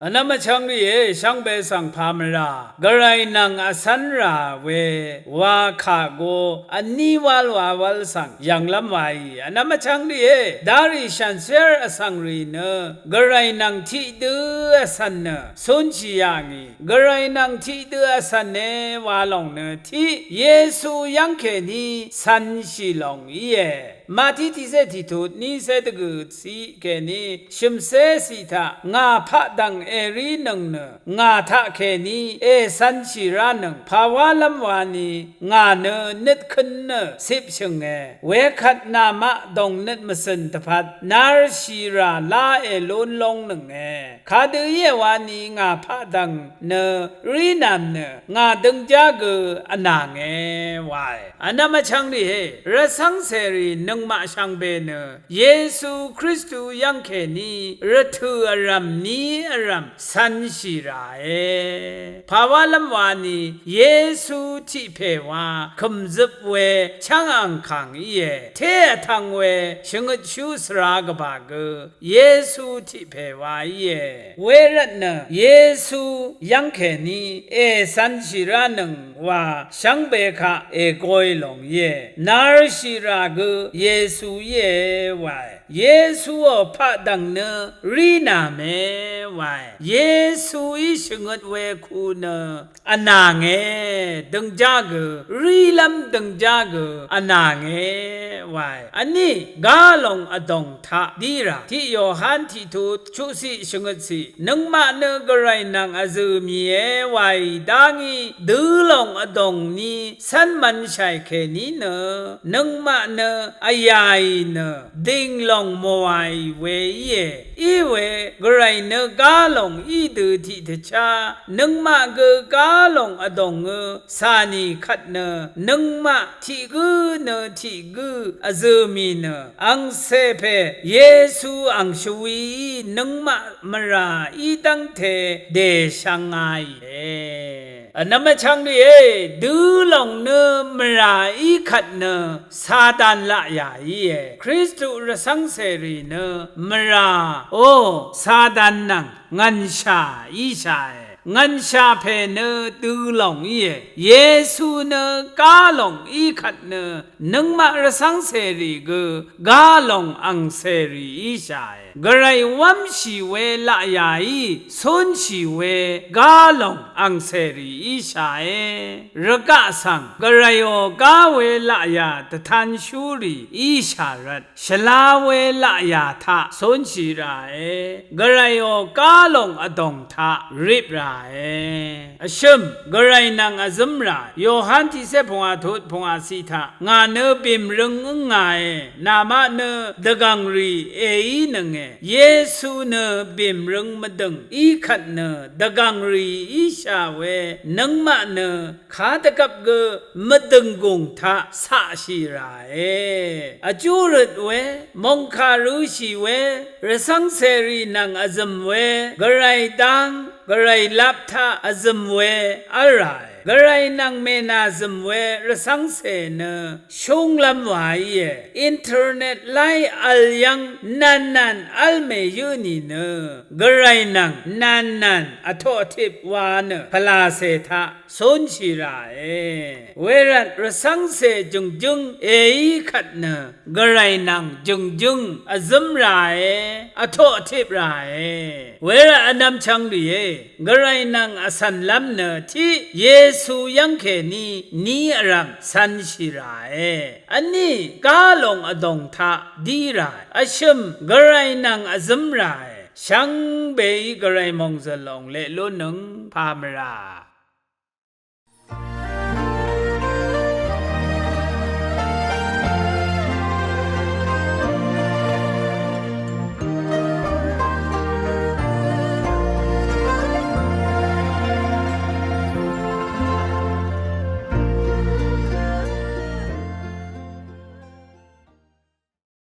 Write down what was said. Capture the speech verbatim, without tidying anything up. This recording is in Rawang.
Vnvm vchvng rìé, shvngbe svng pà mvrà Gvray nvng vcv́nrà we wa kà go vní wál wa wv́l svng yv̀nglv́m waì. Vnvm vchvng rìé, darì shànshér vsvng rì nø Gvray nvng tiqdø vcv̀n nø cúnshì yà ngì. Gvray nvng tiqdø vcv̀ne wa lòng nø tiq Yesu yv́ng kèní cv̄nshì lòng íe. Mati tiqcé tiqtut nícé dvgø̀ ciq kèní shø̀mcé ciq taq ngà paqdv̀ng èrí nøng nø ngà taqkèní ècv̄nshì ránøng pàwálv́m wani ngà nø nøtkø̄n nø cipshø̀nge. Wekvt namaq dòngnøt mvcø̀n dvpvt narshìrà lá èlún lóngnønge. Kadø íe wani ngà paqdv̀ng nø rínàm nø ngà døngjá gø vnànge wae. Vnvm vchvng rìé, rvcv́ngcèrì nøngmaq shvngbe nø Yesu Kristu yv́ng kèní rvtø̀ vrv̀m ní vrv̀m cv̄nshì ràe. Pàwálv́m wani Yesu tiq pè wa kø̀mzøp we chv́ng angkàng íe. Té vtv̄ng we shvngøtshú svra gvbà gø Yesu tiq pè wa íe. Wervtnø Yesu yv́ng kèní ècv̄nshì ránøng wa shvngbe kaq ègoy lòng íe. Narshìrà gø Yesu íe wae. Yesuò paqdv̀ng nø rínàme wae. Yesuí shvngøt we ku nø vnànge, døngjá gø, rílv́m døngjá gø vnànge wae. Vní gá lòng vdòng taq dírà tiq Yohan tiqtut chuqciq shvngøtciq nøngmaq nø Gvray nvng vzø̀ mìe waì dá ngí dø̄ lòng vdòng ní cv́n mv̄nshàì kèní nø nøngmaq nø vyàì nø dìng lòng mòàì we íe. Iwe Gvray nø gá lòng í dø tiqdvchá nøngmaq gø gá lòng vdòngø cà nì kvt nø nøngmaq tiq gǿ nø tiq gǿ vzø̀ mì nø angcè pè Yesu ang shvwií nøngmaq mvrà í dv́ngte dèshvngaìe. Vnvm vchvng rìé, dø̄ lòng nø mvrà í kvt nø Satan laqyà íe. Kristu rvcv́ngcèrì nø mvrà, o, Satan nvng ngv̀nshà íshàe. Ngv̀nshà pè nø dø̄ lòng íe. Yesu nø gá lòng í kvt nø nøngmaq rvcv́ngcèrì gø gá lòng angcèrì íshàe. Gvray wv́mshì we laqyàí cúnshì we gá lòng angcèrì íshàe. Rvgaq svng Gvrayò gá we laqyà dvtanshúrì íshà rvt shvla we laqyà taq cúnshì ràe. Gvrayò gá lòng vdòng taq rip ràe. Vshø̀m, Gvray nvng vzǿmrà. Yohan tiqcé pungwà tut pungwà ciq taq ngà nø bìmrøng ǿngàe, namaq nø dvgv̀ngrì èínønge. Yesu nø bìmrøng mvdø̀ng í kvt nø dvgv̀ngrì íshà we nøngmaq nø kadvgvp gø mvdø̀nggùng taq caqshì ràe. Vjú røt we, mòngkà rø̄shì we, rvcv́ngcèrì nvng vzø̀m we, Gvray dáng, Gvray lap taq vzø̀m we v́l ràe. Gvray nvng mènàzø̀m we rvcv́ngcè nø shúnglv́m wa íe. Internet láì vl yv́ng nv̀nnv̀n v́l mèyǿ nìnø Gvray nvng nv̀nnv̀n vtoqtip wa nø pvlàcè taq cúnshì ràe. Wervt rvcv́ngcè jø̀ngjǿng èí kvt nø Gvray nvng jø̀ngjǿng vzǿm ràe, vtoqtip ràe. Wervt vnvm chvng rìé, Gvray nvng vcv̀nlv́m nø tiq Yesu yv́ng kèní ní vrv̀m cv̄nshì ràe. Vní gá lòng vdòng taq dí ràe. Vshø̀m Gvray nvng vzǿm ràe. Shvngbeí Gvray mòngzø̀l lòng leq lúnnøng pà mvrà.